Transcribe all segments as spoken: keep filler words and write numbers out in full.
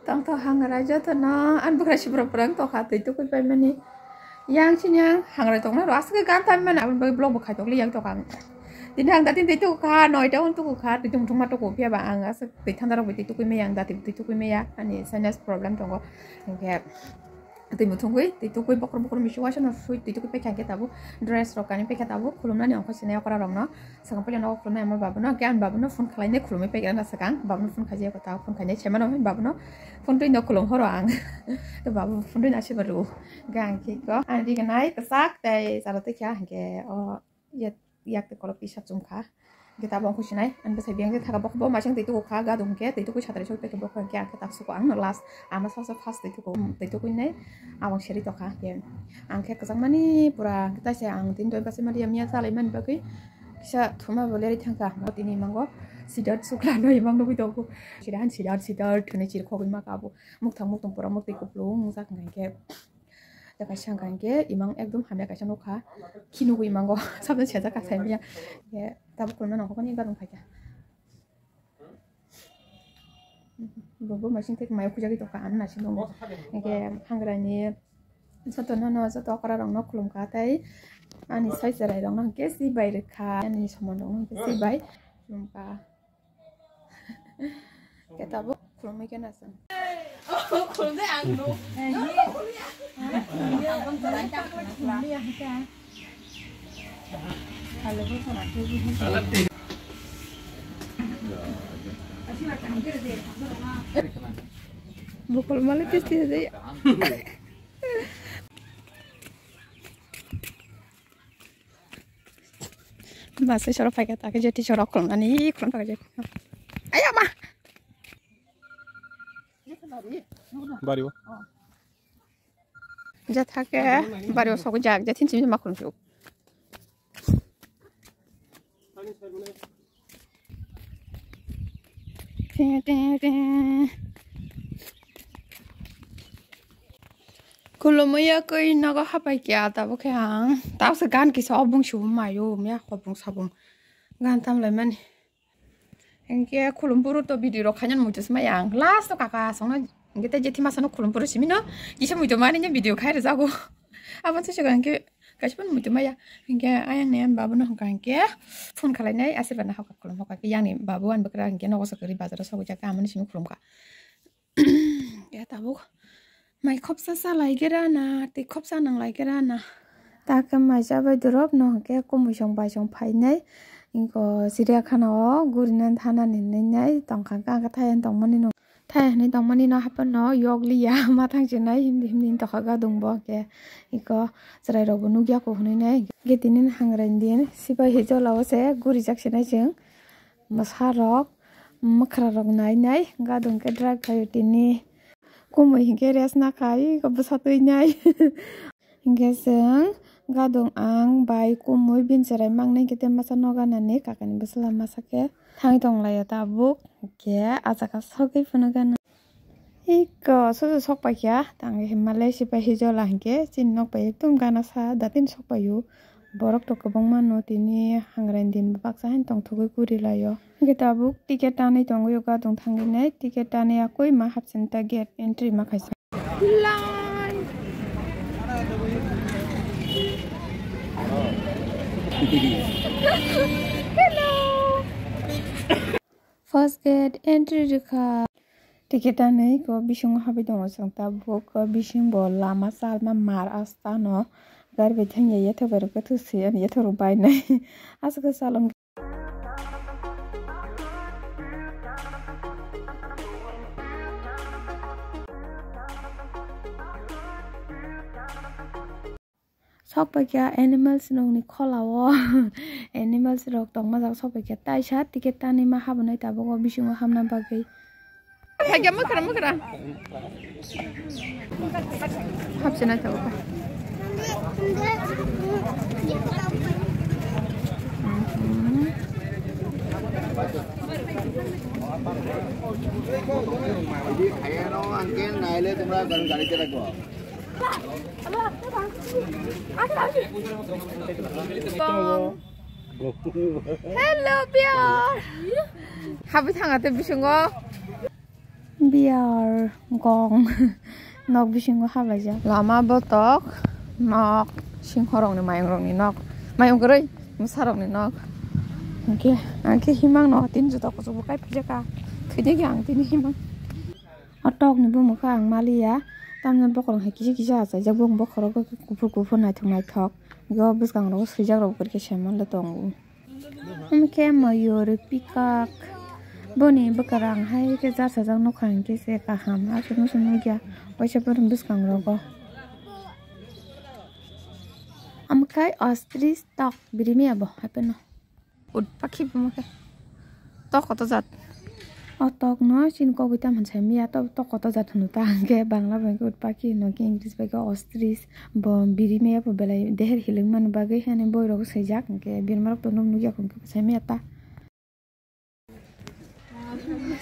Tong to hangrai joto no, an bugra sibra pura wng tokha twi tukui pai mani. Yang sini ang hangrai tong na ro, aswk gan tam mani, aboni bagwi vlog bo khai tokli yang tokha ang. Tini ang datin twi tukha, noita un tukha, twi tung thung ma tuku phiya ba ang aswk twi thanda rok bo twi tukui maya, ang datin twi tukui maya, ani sinus problem tongo. Hingke twi muthungwi, twi tukui bokhor bokhor misi waisa no sui twi tukui pekha hingke tabuk dress rok kani pekha tabuk khulumnani ongkho sinai okra rok no. Sakang puila nogo khulumnai ama babuno, hingke ang babuno phone khwlainai khulumwi paikha na sakang, babuno phone khaijak ta phone khainai se mano babuno phone twi no khulum horo ang. To babu phone twi nasi baru. Hingke ang khe ko ang rignai kwchak tei chara twi kha hingke o yak yak tei kolok tisa chum kha. Hingke tabuk ang khusinai ang bwsai biyang thaga bokbo masing twi tuku kha gadung hingke twi tukui satrai soi paikha bokho hingke ang khe tak suko ang no last ama sasa first twi tuku twi tukui nai abang seri tokha hingke ang khe kwchangmani pura hingke taisa ang tini doi bachai mani yamya chalai mani bagwi. Kisa thuma bo leri thangkha. Tini mango sidar sukla no imang nugui tongo. Sidan sidar sidar thuni chir khogwi ma kabo. Mukthang mukthang pura mukti kuplung jak hingka hingke. Tei kaisa hingka hingke imang ekdom hamya kaisa nukha. Khinugui imango sabda sejak kaisa hamya. Ye tabuk kulumna nangkukmani gadung phaikha. Bobo masing tei mayo khujagwi tongkha ano naising tongo. Hingke hangrani joto nono joto okra rokno khulumkha tei ani sai cherai rokno hingke si bai rwkha ani soman rokno hingke si bai khulumkha. Khe tabuk khulumwi khe nasa. Bukol malik kisti aja ya. Masai sorok phaikha, ta khe jeti sorok khulumnani khulum phaikha jeti. Ayama! Bari o. Jeta khe bari o sogwi jak, jeti simi ma khulum suk. Khulumwi yakwi nogo hapai kya tabuk khe ang. Tabuk se gan kisa obung subung mayo, mya hobung sabung. Gan tam lai mani. Hingke khulum buru to video rok khainani muitu se maya ang. Last to kaka songno hingke tei jethi masa no khulum buru simi no kisa muitu mani video khai rwjago. Abo se suka hingke kaisa phano muitu maya. Hingke ayang ni babu no hingka hingke phone khalai nai asirba na hoka khulum hoka khe yang ni babu ani bwkra hingke nogo se kwrwi bazar o sogwi jak khe amoni simi khulum kha. Ya tabuk mai khopsa sa lai khe rana tei khopsa nang lai khe rana. Ta khe mai chabai dorop no hingke kumui song bai song phainai. Inko siriya khana o guri nani thana ni nai nai tongkha khe ang khe thaihan tongmani no. Thai hinwi tongmani no haphano yokliya, ma thang chinai himdi himdi tokha gadung bo khe. Iko chwrai rok bo nukya kho hwnwi nai. Hwnkhe tini hangrai din sipai hi jolao se gurijak chinai chwng. Mwsa rok, mwkhra rok nai nai gadung khe drag khaio tini. Kumui hinkhe rest nakha, iko bwsa twi nai. Hingke chwng gadung ang bai kumui bini chwrai mangnai hingke tei masa noga nani kakani bwsla masa khe thangwi tonglaio tabuk hingke ah jaga sogwi phano gana. Iko soso sok paikha tangwi himmalai sipai hijola hingke chini nok bai ekdom gana sa datin sok paio borok to kwbangma no tini hangrai din baksa haino tongthogwi gurilaio hingke tabuk ticket tanwi tongwi gadung thangwi nai ticket tanwi yakui ma hapsini ta gate entry ma khaisa. Hello. Hello. First gate entry rikha. Ticket tanwi ko bisingo habwi tongo chwng tabuk ko bisingo lama salma mar asta no gari bai thangya yathok bai rok khe thwswi ani yathok rok bai nai aswk salom. Sok paikha animals rokni kholao animals rok tongma jaga sok paikha taisa ticket tanwi ma habonai tabuk o bisingo habna bagwi. Phaikha mwkhra mwkhra. Hapsina thago. Hello, Pior. Habi thanga te bisingo. Piyar gong nok bisingo hablaijak. Lama botok nok, singhorokni mayungrokni nok, mayung kwrwi mwsarokni nok. Hwnkhe ang khe himang no tini juta kuchukbo kai phijaka. Thwide khe ang tini himang. O tokni bumukha ang maliya. Tamni bokorong hai kisa kisa achaijak, bumung bokhorok kuphur kuphur naithok naithok. Hwnkhe o bwskangrogo swijakrok bo kwrwi khe saimanle tongo. Hwnkhe mayur, peacock, boni bwkrang hai khe jasajak nukha, hwnkhe se kaham aswk nukya waisa borok bwskangrogo. Hwnkhe ostrich tok birimiya bo hapheno. Ut pakhi bo hwnkhe tok koto jat. O tokno chini kok bai tamo saimiya, tok koto jat hwno ta hwnkhe Bangla bai khe ut pakhi hwno, hwnkhe English bai khe ostrich. Bo biri maya bo belai deher hilik mani bagwi hani boirok swijak, hwnkhe birmarok to nuk nukya hwnkhe saimaya ta.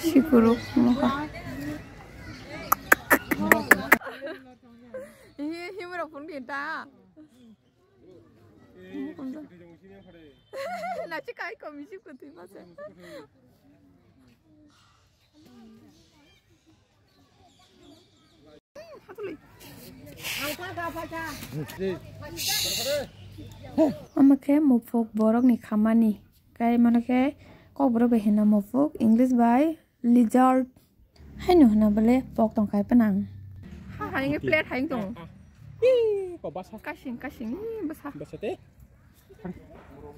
Sikuruk nokha. Hi, himrok phone khe ta. Nachi kai ko misi ko twi masa. Omo khe mopuk borokni khamani. Kai mano khe kokborok bai hino mopuk, English bai lizard. Haino hwna bole pok tong kai panang. Ha, ha, ini plate hai tong. Ih, kok basah. Kasing, kasing, ih, basah. Basah teh.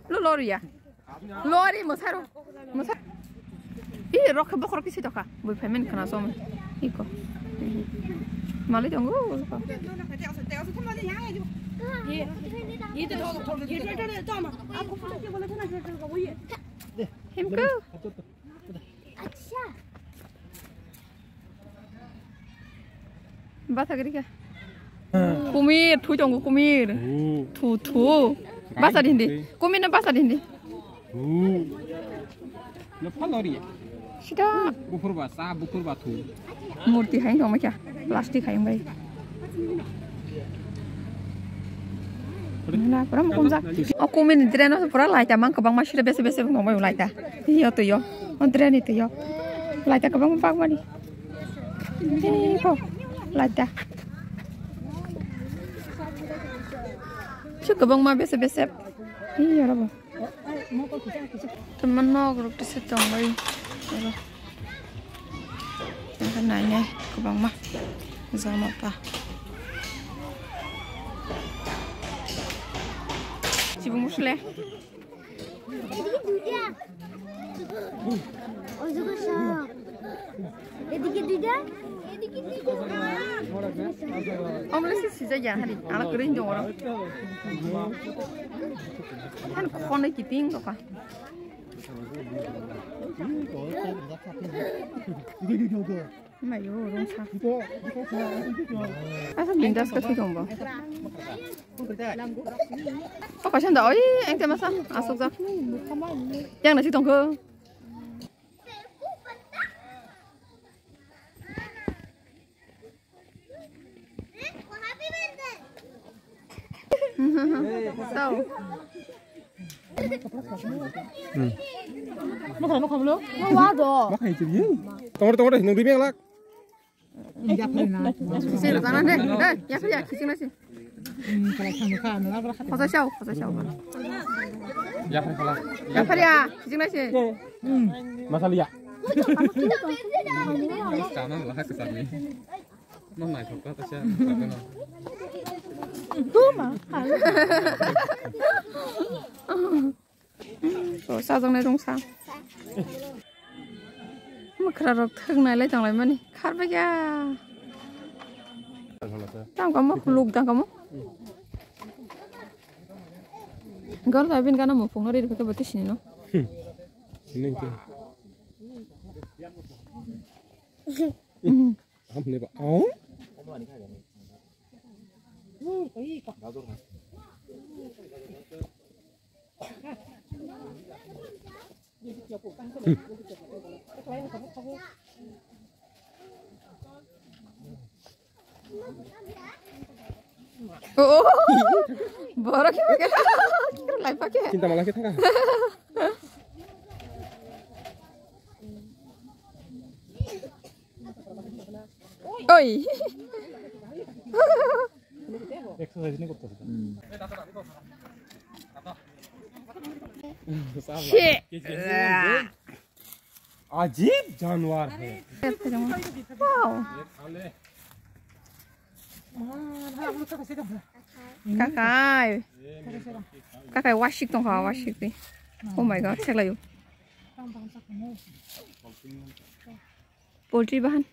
Lo lori ya. Lori mosaro. Mosar. Ih, rok khe bokhorok kisi tokha. Bui payment khana som. Iko. Mali tongo. Himku. Basa gari kha. Kumir, thui tongo kumir. Thu, thu. Basa di hindi. Kumir na basa di hindi. Sida. Buphur basa, buphur bathu. Murti hai tongma kha. Plastic hai bai. Wngla, pura mukumjak. O kumini drain o pura laita mang kwbangma sida bese bese wng tongbai laita. Twi o twi o. O drain ni twi o. Laita kwbangma pakmani. Twi o. Laita. Swi kwbangma bese bese. Twi o rw bo. Tamo nok rok tisa tongbai oro. Nainai kwbangma jama pa. Chibung musle. Omle si sijak ya hari, ala kering dong oro. Han khone kiting doka. Mayo, rungsa. Asa bindas ka thwi dong bo. O kaisa da, oi, engte masa asuk jak. Yang nasi tongkho. Tau. Tongor, tongor, nung rimi lak. Sini tangan deh. Eh, ya, ya, ya, sini, sini. Khosa siao, khosa siao. Yapri phala. Yapri ya, kijing nasi. Masali ya. Sana lah kesana. Mana itu kata siya? Tuma. So, sajak nai rungsa. Mwkhra rok thwk nai lai tong lai mani. Khar bai ya. Tang kamo, luk tang kamo. Gor ta bin gana mo phone ri phaka bati sini no. Sini ke. Am ne ba. Au. Oh, borok khe khe lai pakhe. Cinta malah kita kan. Oi. Exercise ni korte. Shit. अजीब जानवर है। Wow. Kakai. Kakai wasik tongkha, wasik twi. Oh my God, check layo. Poultry bahan.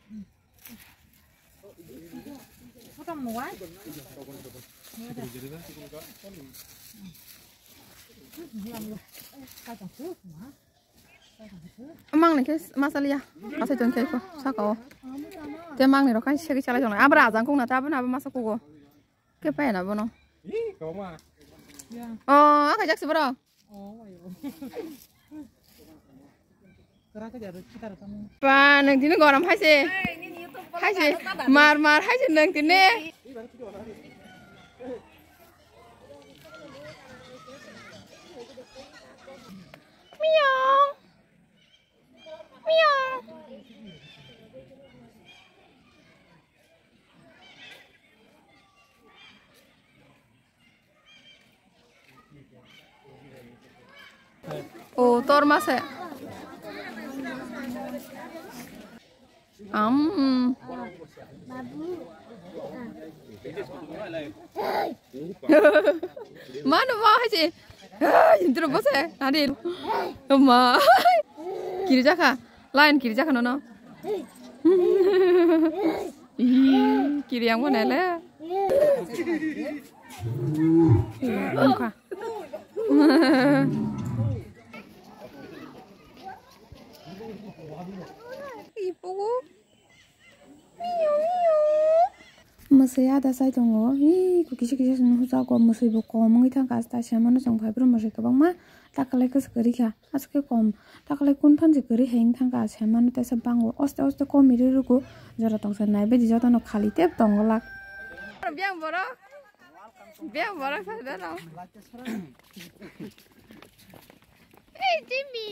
Mangni khe masa liya. Asai tong khe ko saka o. Te mangni rok kaisa segwi chalai tong. Abra ajang kung na ta aboni abo masa kugo. Khe paya na bono. Oh, aka jak se bro. Pa nang tini gorom hai se. Hai se. Mar mar hai se nang tini. Miau. Miau. O, tor mase. Am. Mano ma hai se. Hey, intro bose. Adi. Ma. Kiri jakha. Line kiri jakha nono. Ih, kiri yang mana le? Angkha. Ibu. Mwswi ada chai tongo. Hi, kisa kisa se nukjagwi mwswi bo kom wngwi thangkha. Asta se mano chwng phaibrw mwswi kwbangma. Takwlai kwswk kwrwi kha. Aswk khe kom. Takwlai kun phan se kwrwi hai wng thangkha. Se mano teisa bango. Oste oste kom ri rwgo. Jora tongsa nai baidi jotono khali tep tongo lak. Biyang borok. Biyang borok sa dano. Hey, Jimmy.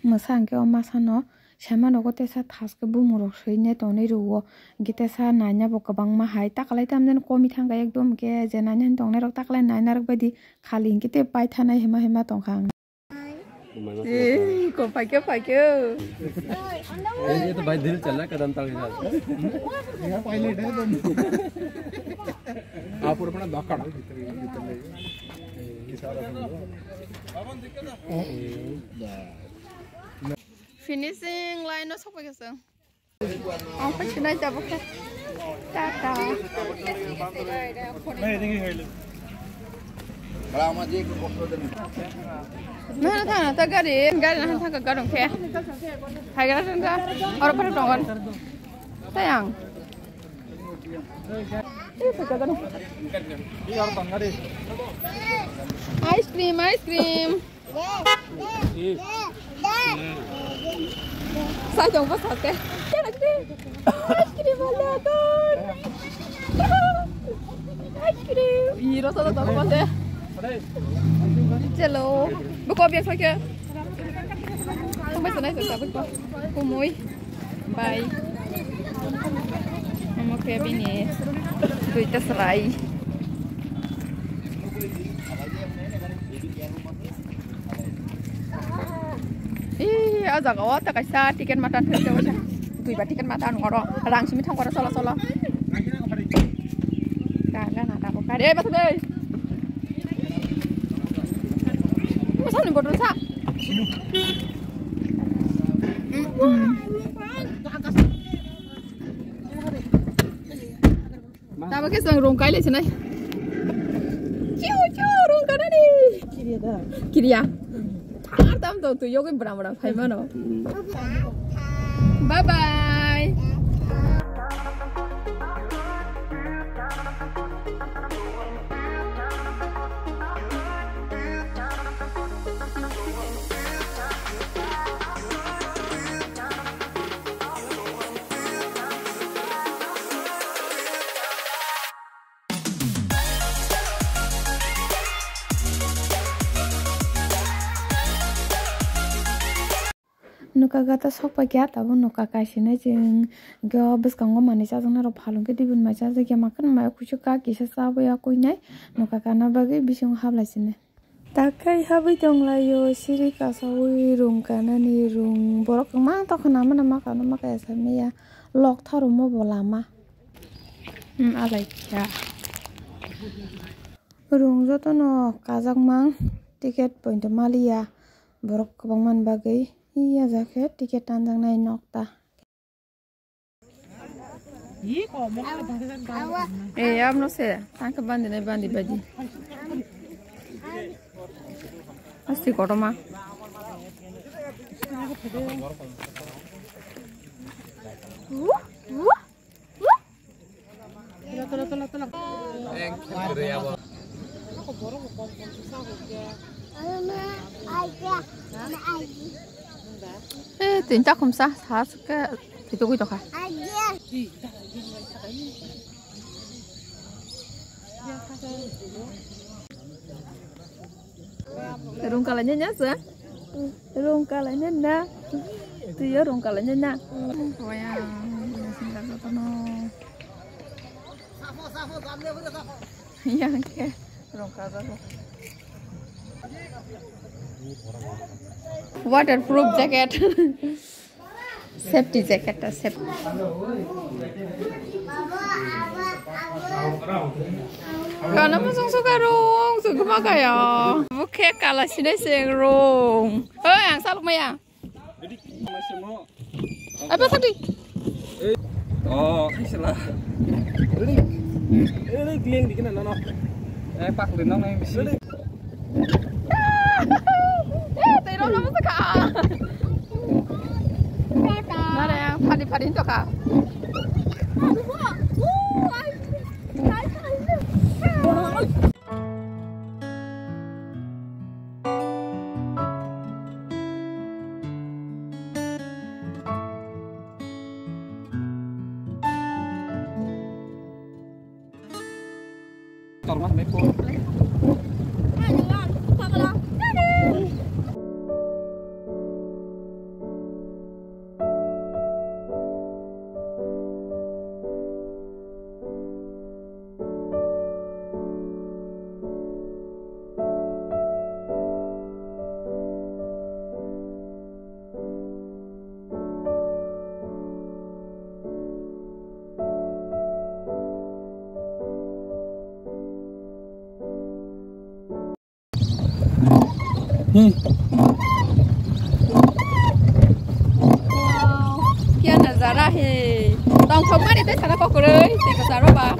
Mwsa hwnkhe o masano sema nogo teisa thaskhe bumung rok swinai tonwi rwo, hwnkhe teisa naina bo kwbangma hai takwlai tamjani komwi thangkha ekdom, hwnkhe je naina hwn tongnai rok takwlai naina rok baidi khali hwnkhe tei paithanai hima hima tongkha ang. ए, को पाक्यो, पाक्यो। ये, ये तो भाई दिल चल रहा है, कदम तल के साथ। आप और अपना धक्का ना। Finishing line o sokpai khe chwng. Ang phai sinai tabuk khe. Tata. Nana thana ta gari, gari nana thangka garong khe. Hai gara thangka. Oro phai tongon. Tayang. Ice cream, ice cream. Sai tong bwsate. Ice cream. Ice cream wala don. Ice cream. Ih, rasa tong bwsate. Chalo. Buko biasa ke. Tong bwsate nai sa buko. Kumui. Bai. Omo khe bini duita chwrai. Ih, o jaga o ta kaisa ticket matan thwi jago sa. Duiba ticket matan oro rang simi thang oro cholo cholo. Gana na ta ko kare ba thwi. Masa ni botol sa. Tamo khe chwng rung kai lai sinai. Chiu chiu rung kanani. Kiriya da. Kiriya. Thar tam to tu yogwi bra bra phai mano. Bye bye. Nokha gata sok paikha, tabuk nokha kaisinai chwng. Hwnkhe o bwskango manwi chajaknai rok phalung khe dibin mai chajak ya, makhan mai kuchuk ka kisa chabai ya kuinai nokha kana bagwi bisingo hablai sinai. Takhai habwi tonglaio siri kasaui rung kanani rung. Borok kwmang tongkha nama nama kano ma kaya samya. Lok tharumo bo lama. Hmm, alaikha. Rung jotono kajakmang ticket pointo maliya. Borok kwbangmani bagwi ya jakhe ticket tanjaknai nokta. Eh, abno se, tangka bandi nai bandi badi. Asti kotorma. Eh, tinta khumsa, sa suka, itu gitu kah? Rung kalanya nya sa? Rung kalanya na? Tuyo rung kalanya na? Wayang, singkat satu no. Yang ke rung kajago. Waterproof jacket. Safety jacket ta safety. Kana masang suka rung, sugma kaya. Bukhe kala sinai seng rung. Oi, ang saluk maya. Apa tadi? Oh, kaisala. Ini, ini clean dikit na, no, no. Eh, pak linong na bisi. Eh, tei rong rong saka. Nare, phadi phadi to ka. Hmm. Wow, kya nazara hai. Tongthok mani tei sana kokroi, tei kwcharo ba.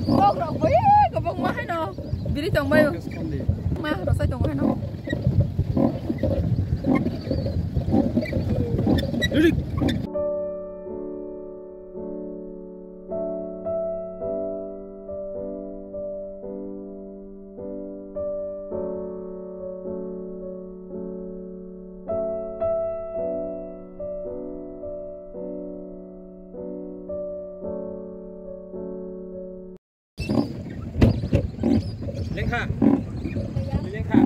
Kokrok bai kwbangma haino. Biri tongbaio. Ma rosai tongo haino. Lengkha. Lengkha.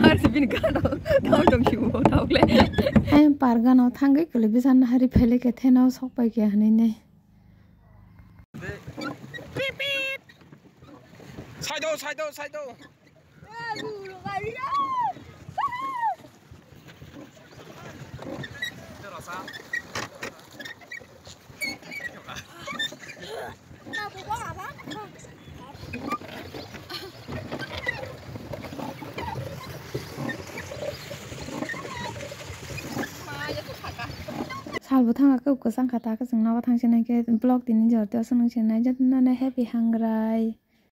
Har se bini gana tau tong khibo tau le. Ayang pargano thangwi kwlwi bisan hari phele khe theno sok pai khe hinwi nai. Saido, saido, saido. Sal bwthang khe kwchang kha, ta khe chwng nogo thang sinai khe vlog tini jorto aswk nung sinai, jotono happy hangrai.